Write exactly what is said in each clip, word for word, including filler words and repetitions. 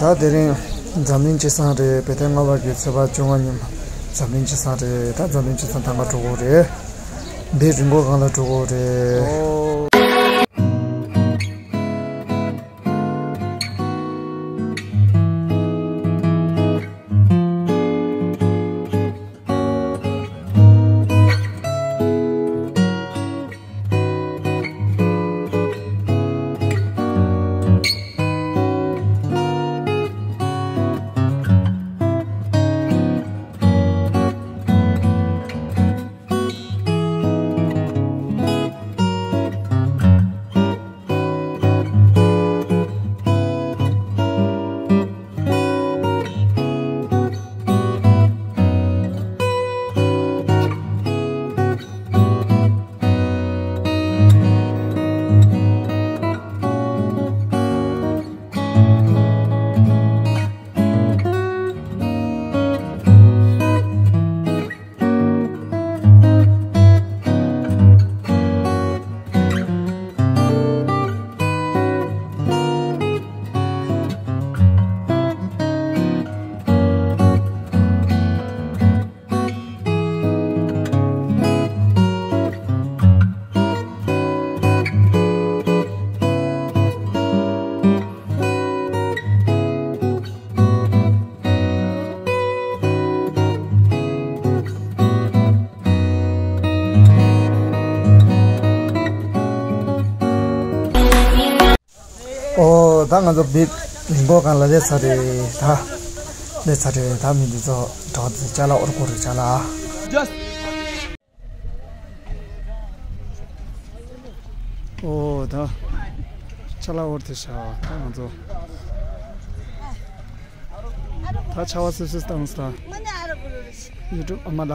ད་དེ་རིང་འཛམ་གླིང་སྤྱི་བསང་རེད། བོད་ཟླ་ལྔ་པ་གི་ཚེས་པ་བཅོ་ལྔ་ཉིན་འཛམ་གླིང་སྤྱི་བསང་རེད། ད་འཛམ་གླིང་སྤྱི་བསང་ད་ག་འགྲོ་གི་རེད། འདི་རི་མགོ་སྒང་ལ་འགྲོ་གི་རེད། ཨོ། ད་ང་ཚོ་བིབ་ལིང་གོ་གང་ལ་སླེབས་ཚར་རེད། ད་སླེབས་ཚར་རེད། ད་མི་འདི་ཚོ་གྲོགས་འདི་ཅ་ལག་འོར་གོ་རེད། ཅ་ལག་ཨོ། ད་ཅ་ལག་འོར་དེ་ཤ་ད་ང་ཚོ་ད་ཆ་བ་སིབ་སིབ་བཏང་ས་ད་ཡུ་ཊུབ་ཨ་མ་ལ།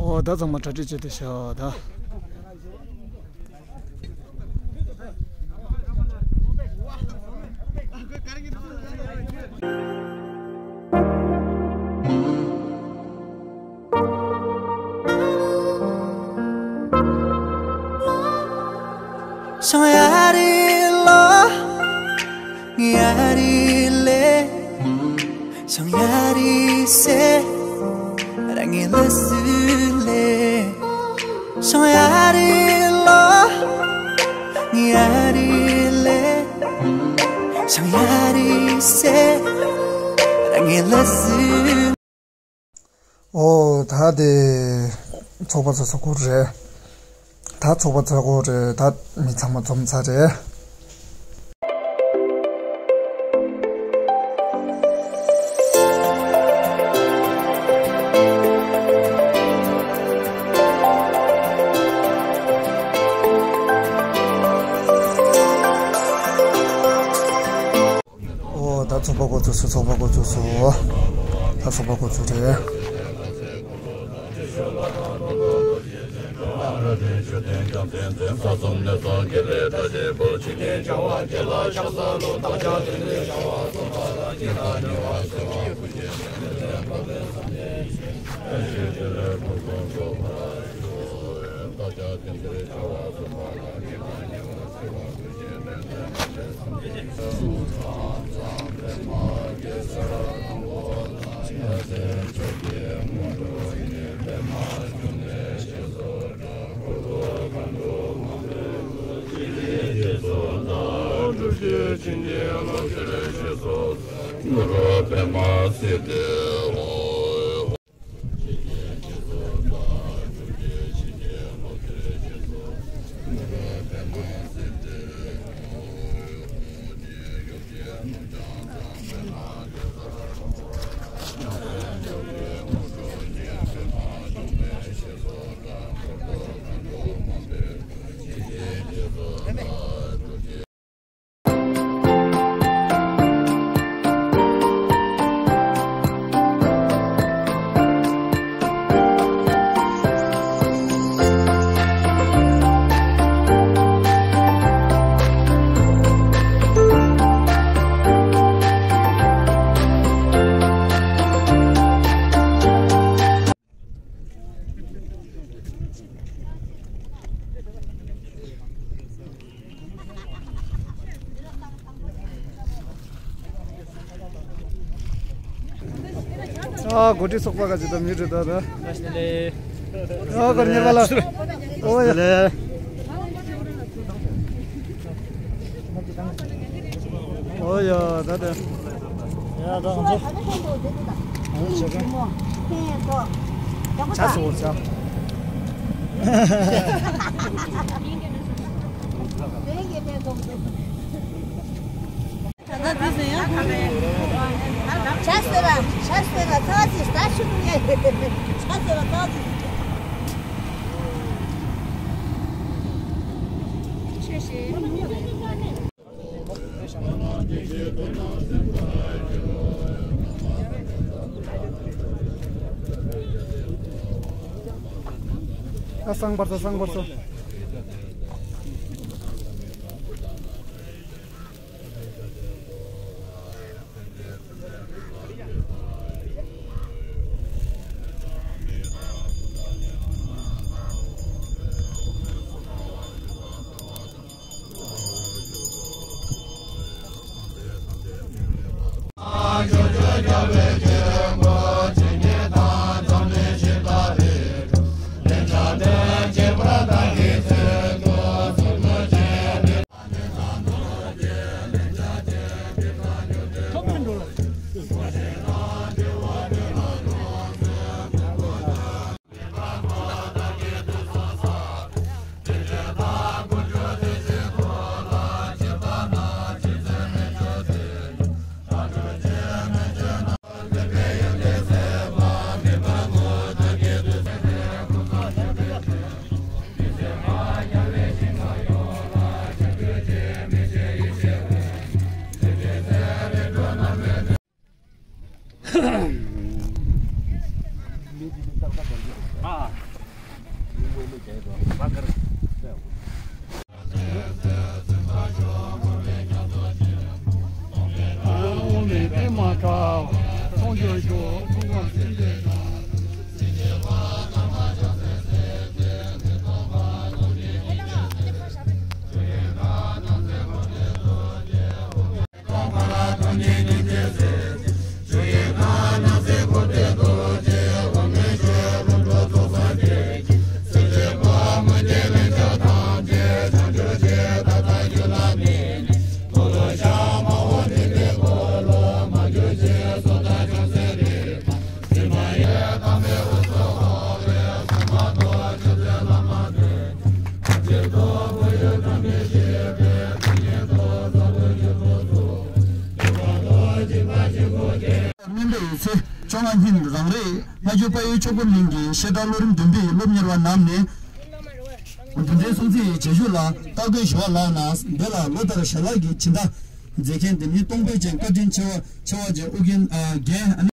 ཨོ། ད་ཚང་མ་གྲ་སྒྲིག་བྱས་ཏེ་ཤོག་ད། ཤང་ཡ་རི་ལོ། ངི་ཡ་རི་ལེ། ཤང་ཡ་རི་སེ། ར་ངི་ལ་སུ་ལེ། ཤང་ཡ་རི་ལོ། ངི་ཡ་རི་ལེ། ཤང་ཡ་རི་སེ། ར་ངི་ལ་སུ། ཨོ། ད་དེ་ཚོགས་པ་ཚོ་ཚོགས་གུར་རེད། ད་ཚོགས་པ་ཚོགས་གུར་རེད། ད་མི་ཚང་མ་འཛོམས་ཚར་རེད། ཨོ། ད་ཚོགས་པ་འགོ་ཚུགས་སོང་། ཚོགས་པ་འགོ་ཚུགས་སོང་། ད་ཚོགས་པ་འགོ་ཚུགས་རེད། ཨ་གོ་སྒྲིག་ཚོགས་པ་ག་ཅི་ད་མི་རེད་ད་ད། ཨ་གོ་ཉེར་པ་ལ། ཨོ་ཡ། ཨོ་ཡ་ད་ད། ཡ་ད་ང་ཚོ། ཆ་སོ་ཆ། ད་ལྟ་དེ་ཟེར་ཡང་ཁོ་རེད། ཆ་ཟེར་བ་ཆ་ཟེར་བ་ཚ་ཅིག་ད་ཆུ་དུ་ཡ། ཆ་ཟེར་བ་ཚ་ཅིག་ཨ་སང་བར་ཚོ་སང་བར་ཚོ། སྨན་པའི་ཡོད་ཚེ་བཅོ་ལྔ་ཉིན་རང་རེའི་སྔ་འགྱུར་དཔལ་ཡུལ་ཆོས་འཁོར་གླིང་གི་བཤད་གྲྭ་བློ་རིམ་བདུན་པའི་སློབ་གཉེར་བ་རྣམས་ནས། འདི་འདྲའི་སྲུང་བརྩི་ཡི་བྱེད་ཤུགས་ལ་སྟ་གོན་ཞུ་བ་ལགས་ན། འདི་ལ་ལོ་ལྟར་ཞལ་ལག་གི་སྦྱིན་བདག་མཛད་མཁན་འདི་ནི་གཏོང་ཕོད་ཅན་བཀའ་དྲིན་ཆེ་བ་ཆེ་བ་ཅན་ཨོ་རྒྱན་ཨ་རྒན་ཨ་ནི།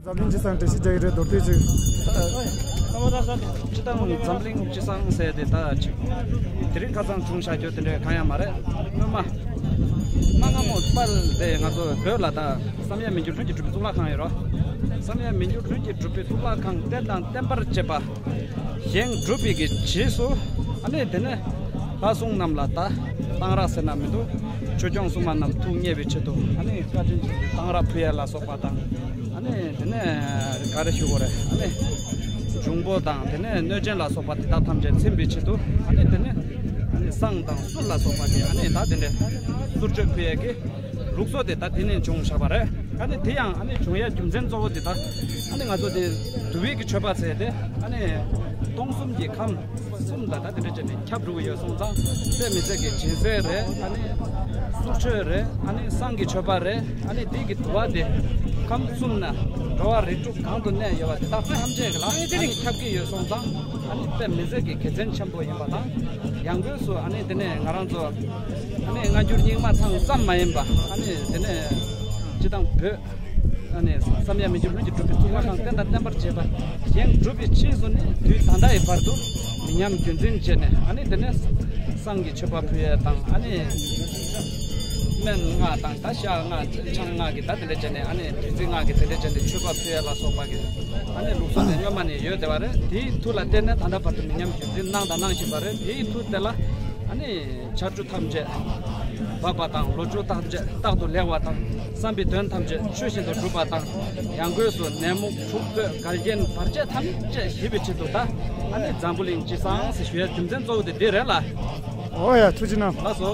འཛམ་གླིང་སྤྱི་བསང་བཀྲ་ཤིས་རྒྱ་ཡི་རེད། མདོར་བསྡུས་ཅིག་སྤྱི་བཏང་འཛམ་གླིང་སྤྱི་བསང་ཟེར་དེ་ད་ཅིག་དེ་རིང་ཁ་སང་བྱུང་བཞག་རྒྱུ་དེ་འདྲ་གང་ཡང་མ་རེད། སྔོན་མ་གནའ་སྔ་མོ་པར་དེ་ང་ཚོ་བོད་ལ་ད་བསམ་ཡས་མི་འགྱུར་ལྷུན་གྱིས་གྲུབ་པའི་གཙུག་ལག་ཁང་ཡོད་རོ། བསམ་ཡས་མི་འགྱུར་ལྷུན་གྱིས་གྲུབ་པའི་གཙུག་ལག་ཁང་རྟེན་དང་བརྟེན་པར་བཅས་པ། བཞེངས་གྲུབ་པའི་གི་རྗེས་སུ། ཨ་ནི་དེ་ནས་ལྷ་སྲུང་རྣམས་ལ་ད་གཏང་རག་ཟེར་ན་མི་འདུག་ཆོས་སྐྱོང་སྲུང་མ་རྣམས་ཐུགས་མཉེས་པའི་ཆེད་དུ། ཨ་ནི་བཀའ་དྲིན་ཆེ་གཏང་རག་ཕུལ་ཡས་ལ་སོགས་པ་དང་། ཨ་ནི་དེ་ནས་ག་རེ་ཞུ་དགོས་རེད། ཨ་ནི་འབྱུང་པོ་དང་དེ་ནས་གནོད་སྦྱིན་ལ་སོགས་པ་དེ་དག་ཐམས་ཅད་ཚིམ་པའི་ཆེད་དུ། ཨ་ནི་དེ་ནས་ཨ་ནི་བསང་དང་གསུར་ལ་སོགས་པ་དེ་ཨ་ནི་ད་དེ་འདྲས་གསུར་མཆོད་ཕུལ་ཡས་ཀྱི་ལུགས་སྲོལ་དེ་ད་དེ་ནས་བྱུང་བཞག་པ་རེད། ཨ་ནི་དེ་ཡང་ཨ་ནི་བྱུང་ཡ་རྒྱུ་མཚན་གཙོ་བོ་དེ་ད་ཨ་ནི་ང་ཚོ་དེ་འདུལ་བའི་གི་མཆོད་པ་ཟེར་དེ་ཨ་ནི་སྟོང་གསུམ་གྱི་ཁམས་གསུམ་ལ་ད་དེ་འདྲ་བྱས་ནས་ཁྱབ་འགྲོ་གི་ཡོད་སོང་ཙང་། དཔེ་མི་སྲིད་ཀྱི་སྦྱིན་སྲེག་རེད། ཨ་ནི་གསུར་མཆོད་རེད། ཨ་ནི་བསང་གི་མཆོད་པ་རེད། ཨ་ནི་དེ་གི་དུ་བ་དེ་ཁམས་གསུམ་ན་འགྲོ་བ་རིགས་དྲུག་གང་དུ་གནས་ཡོད་པ་དེ་དག་ཐམས་ཅད་ཀྱི་ལ་ཨ་ནི་ཁྱབ་ཀྱི་ཡོད་སོང་ཙང་། ཨ་ནི་དཔེ་མི་སྲིད་ཀྱི་དགེ་མཚན་ཆེན་པོ་ཡིན་པ་དང་། ཡང་སྒོས་སུ་ཨ་ནི་དེ་ནས་ང་རང་ཚོ་ཨ་ནི་སྔ་འགྱུར་རྙིང་མ་ཚང་ཙམ་མ་ཡིན་པ། ཨ་ནི་དེ་ནས་སྤྱི་བཏང་བོད་ཨ་ནི་བསམ་ཡས་མི་འགྱུར་ལྷུན་གྱིས་གྲུབ་པའི་གཙུག་ལག་ཁང་རྟེན་དང་བརྟེན་པར་བཅས་པ་བཞེངས་གྲུབ་པའི་རྗེས་སུ་ནི་དུས་ད་ལྟ་ཡི་བར་དུ་མི་ཉམས་རྒྱུན་འཛིན་བྱས་ནས། ཨ་ནི་དེ་ནས་བསང་གི་མཆོད་པ་ཕུལ་ཡས་དང་། ཨ་ནི་སྨན་ལྔ་དང་ད་ཤ་ལྔ་ཆང་ལྔ་གི་ད་དེ་འདྲ་བྱས་ནས། ཨ་ནི་བདུད་རྩི་ལྔ་གི་དེ་འདྲ་བྱས་ནས་མཆོད་པ་ཕུལ་ཡས་ལ་སོགས་པ་གི་ཨ་ནི་ལུགས་སྲོལ་དེ་སྔོན་མ་ནས་ཡོད་བསྡད་པ་རེད། དེའི་མཐུ་ལ་བརྟེན་ནས་ད་ལྟ་བར་དུ་མི་ཉམས་རྒྱུན་འཛིན་གནང་དང་གནང་བཞིན་པ་རེད། དེའི་མཐུ་དེ་ལ་ཨ་ནི་ཆར་ཆུ་ཐམས་ཅད་འབབ་པ་དང་། ལོ་རྒྱུས་ཐམས་ཅད་རྟག་ཏུ་ལེགས་པ་དང་། བསམ་པའི་དོན་ཐམས་ཅད་ཆོས་བཞིན་དུ་འགྲུབ་པ་དང་། ཡང་སྒོས་སུ་ནད་མུག་འཁྲུག་རྩོད་འགལ་རྐྱེན་བར་ཆད་ཐམས་ཅད་ཞི་བའི་ཆེད་དུ་ད་ཨ་ནི་འཛམ་བུ་གླིང་སྤྱི་བསང་ཟེར་ཞུ་ཡ་རྒྱུ་མཚན་གཙོ་བོ་དེ་འདི་རེད་ལ། ཨོ་ཡ། ཐུགས་རྗེ་གནང་། ལགས་སོ།